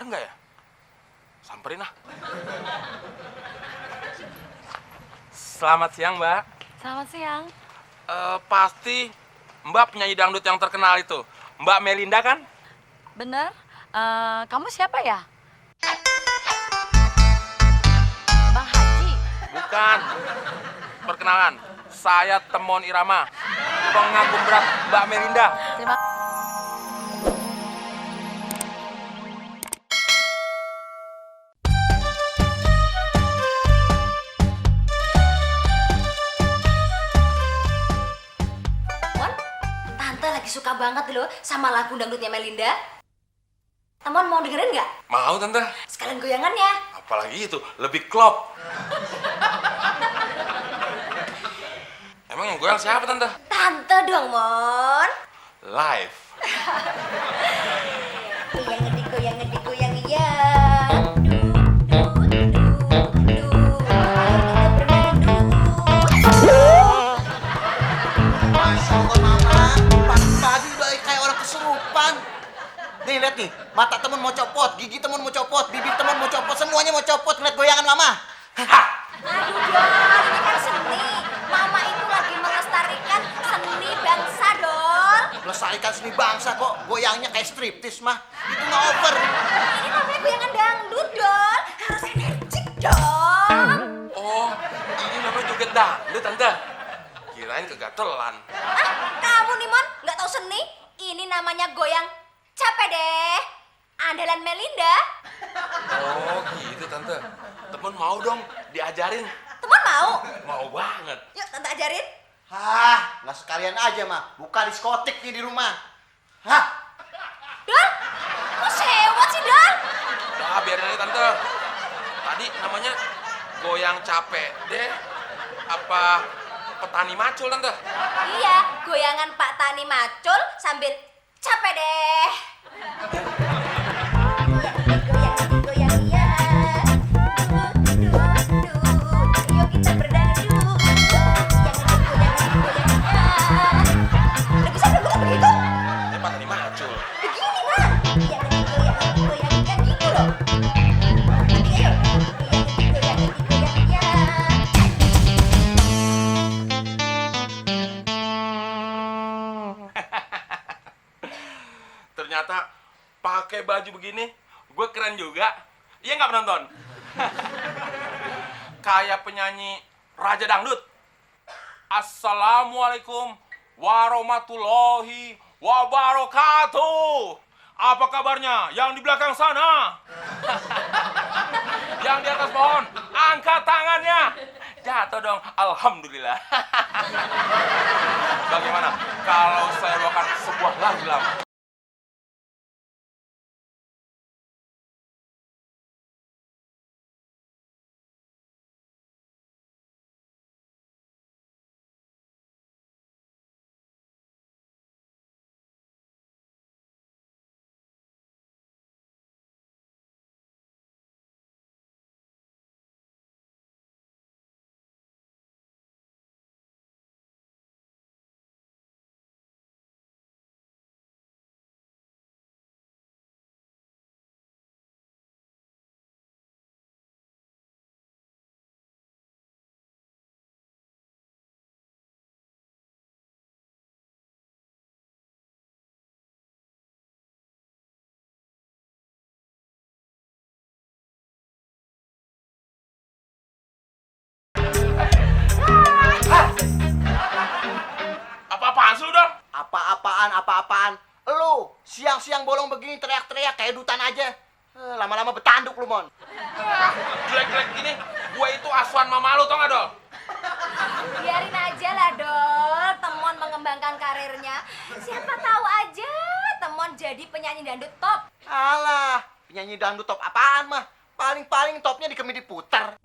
Benar nggak ya? Samperin ah. Selamat siang, Mbak. Selamat siang. Pasti Mbak penyanyi dangdut yang terkenal itu. Mbak Melinda kan? Bener? Kamu siapa ya? Bang Haji? Bukan. Perkenalan, saya Temon Irama, pengagum berat Mbak Melinda. Terima Mon, Tante lagi suka banget loh sama lagu dangdutnya Melinda. Temon mau dengerin nggak? Mau, Tante? Sekalian goyangannya. Apalagi itu, lebih klop. Emang yang goyang siapa, Tante? Tante dong, Mon. Live. Goyang ngedik, goyang iya. Ayo kita berdangdut. Masya Allah mama, pagi-pagi udah kayak orang kesurupan. Nih lihat nih, mata temen mau copot, gigi temen mau copot, bibir temen mau copot, semuanya mau copot ngeliat goyangan mama. Aduh, Dol, ini kan seni. Mama itu lagi melestarikan seni bangsa, Dol. Melestarikan seni bangsa kok, goyangnya kayak striptis mah. Itu nggak over. Ini namanya goyangan dangdut, Dol. Harus energik dong. Oh, ini namanya joget dangdut, Tante. Kirain kegatelan. Kamu nih, Mon, nggak tahu seni? Ini namanya goyang capek deh. Andalan Melinda. Oh, gitu, Tante. Temen mau dong diajarin. Teman mau? Mau banget. Yuk, Tante ajarin. Hah, nggak sekalian aja mah, buka diskotik nih di rumah. Hah, Dol, kok sewot sih, Dol? Udah, biarin aja, Tante. Tadi namanya goyang capek deh. Apa petani macul, Tante? Iya, goyangan Pak Tani Macul sambil capek deh. Goyang iya. Yuk kita berdangdut. Goyang iya. Udah bisa dangdut begitu? Ini petani macul. Begini, Mas. Goyang iya gitu loh. Lagi ayo. Goyang iya. Ternyata pakai baju begini, gue keren juga. Iya nggak penonton? Kayak penyanyi Raja Dangdut. Assalamualaikum warahmatullahi wabarakatuh. Apa kabarnya yang di belakang sana? Yang di atas pohon, angkat tangannya. Jatuh dong, alhamdulillah. Bagaimana kalau saya bawakan sebuah lagu lama? Apa-apaan sih lu, Dong? apa-apaan? Lu siang-siang bolong begini teriak-teriak kayak dutan aja. Lama-lama betanduk lu, Mon. Jelek-jelek gini, gue itu asuhan mama lu, tau gak, Dol? Biarin aja lah, Dol. Temon mengembangkan karirnya. Siapa tahu aja Temon jadi penyanyi dangdut top. Alah, penyanyi dangdut top apaan mah? Paling-paling topnya di kemidi puter.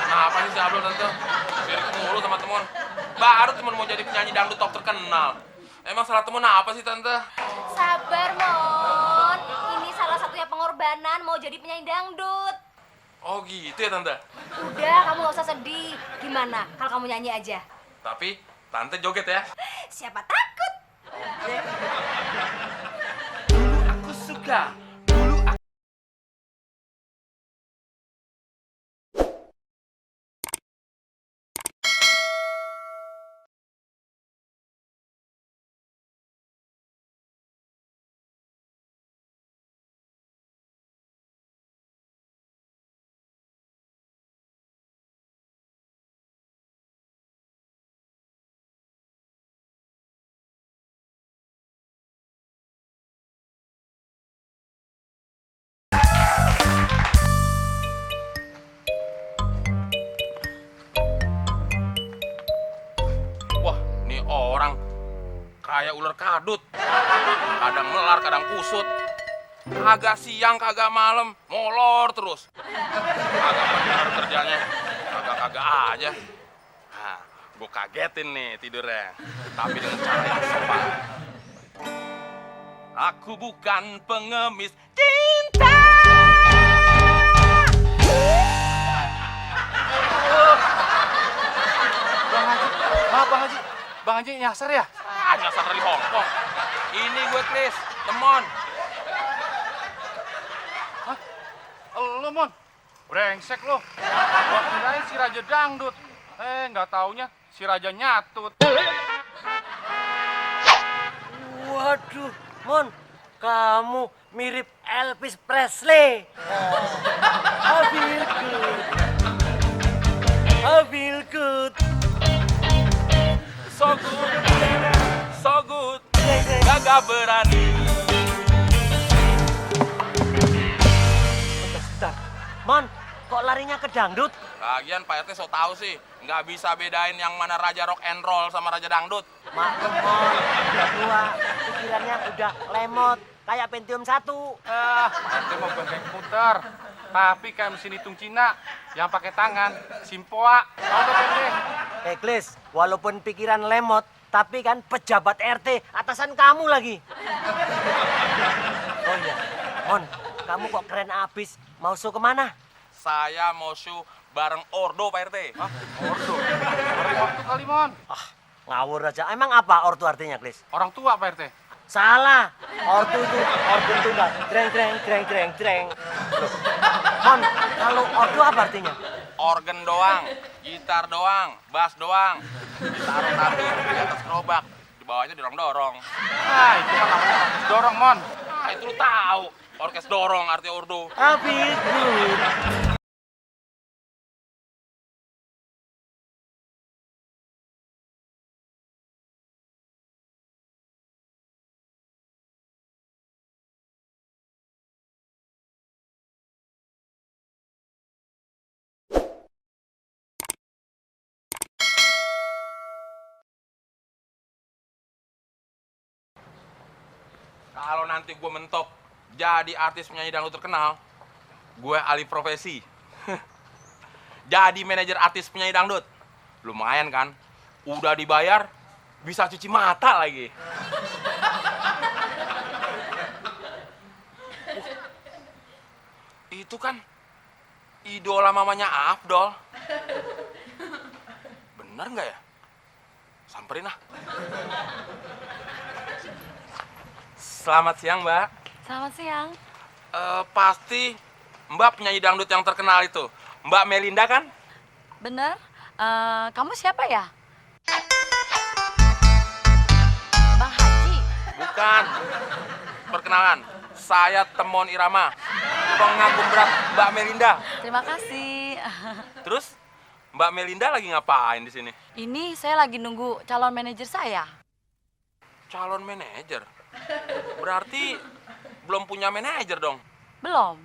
Kenapa sih si Abdul, Tante? Sirik mulu sama Temon. Baru Temon mau jadi penyanyi dangdut top terkenal. Emang salah Temon apa sih, Tante? Sabar, Mon. Ini salah satunya pengorbanan mau jadi penyanyi dangdut. Oh gitu ya, Tante? Udah, kamu gak usah sedih. Gimana kalau kamu nyanyi aja? Tapi Tante joget ya? Siapa takut? juga. Dulu Wah, nih orang kayak ular kadut. Kadang melar, kadang kusut. Kagak siang, kagak malam, molor terus. Kagak bener kerjanya. Kagak-kagak aja. Nah, gue kagetin nih tidurnya. Tapi dengan cara yang sopan. Aku bukan pengemis cinta. Bang Haji, maaf Bang Haji. Bang Haji nyasar ya? Ah, nyasar dari Hongkong. Ini gue Chris, temon. Lo Mon, brengsek lo. Gua kirain si Raja Dangdut. Nggak taunya si Raja Nyatut. Waduh, Mon, kamu mirip Elvis Presley. I feel good. I feel good. So good, so good. Gagah berani. Bentar, Mon, kok larinya ke dangdut? Lagian Pak RT so tau sih, nggak bisa bedain yang mana raja rock and roll sama raja dangdut. Maklum, Mon, udah tua, pikirannya udah lemot, kayak Pentium 1. Itu mau bukan kayak komputer. Tapi kayak mesin hitung Cina yang pakai tangan, simpoa. Tahu nggak Pente? Glis, walaupun pikiran lemot, tapi kan pejabat RT, atasan kamu lagi. Oh iya, Mon, kamu kok keren abis, mau show kemana? Saya mau show bareng Ordo Pak RT. Hah? Ordo? Orang waktu kali, Mon. Ah, ngawur aja. Emang apa ortu artinya, Glis? Orang tua Pak RT. Salah. Ortu itu organ tunggal. Dreng, dreng, dreng, dreng, dreng. Loh, Mon, kalau ortu apa artinya? Organ doang, gitar doang, bass doang. Ditaruh tadi di atas gerobak, di bawahnya dorong-dorong. Ah, itu kan namanya orkes dorong, Mon. Ah, itu lu tahu. Orkes dorong arti Ordo. Habis good. Kalau nanti gue mentok jadi artis penyanyi dangdut terkenal, gue alih profesi. Jadi manajer artis penyanyi dangdut. Lumayan kan? Udah dibayar, bisa cuci mata lagi. Itu kan idola mamanya Afdol. Bener nggak ya? Samperin ah. Selamat siang, Mbak. Selamat siang. Pasti Mbak penyanyi dangdut yang terkenal itu. Mbak Melinda kan? Bener. Kamu siapa ya? Bang Haji. Bukan. Perkenalan, saya Temon Irama, pengagum berat Mbak Melinda. Terima kasih. Terus Mbak Melinda lagi ngapain di sini? Ini saya lagi nunggu calon manajer saya. Calon manajer? Berarti belum punya manajer dong? Belum.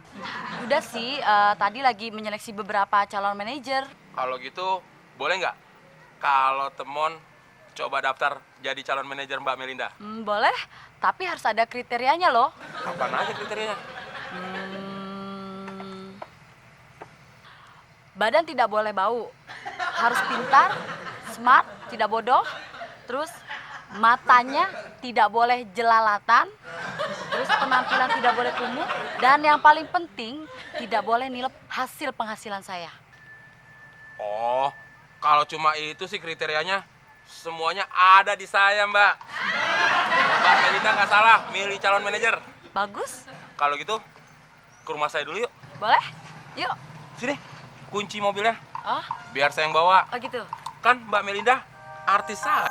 Udah sih, tadi lagi menyeleksi beberapa calon manajer. Kalau gitu, boleh nggak kalau Temon coba daftar jadi calon manajer Mbak Melinda? Boleh, tapi harus ada kriterianya loh. Kapan aja kriterianya? Badan tidak boleh bau. Harus pintar, smart, tidak bodoh. Terus matanya tidak boleh jelalatan. Terus penampilan tidak boleh kumuh. Dan yang paling penting, tidak boleh nilep hasil penghasilan saya. Oh, kalau cuma itu sih kriterianya, semuanya ada di saya, Mbak. Mbak Melinda nggak salah milih calon manajer. Bagus? Kalau gitu, ke rumah saya dulu yuk. Boleh? Yuk. Sini, kunci mobilnya. Oh, Biar saya yang bawa. oh gitu. Kan Mbak Melinda artis saya.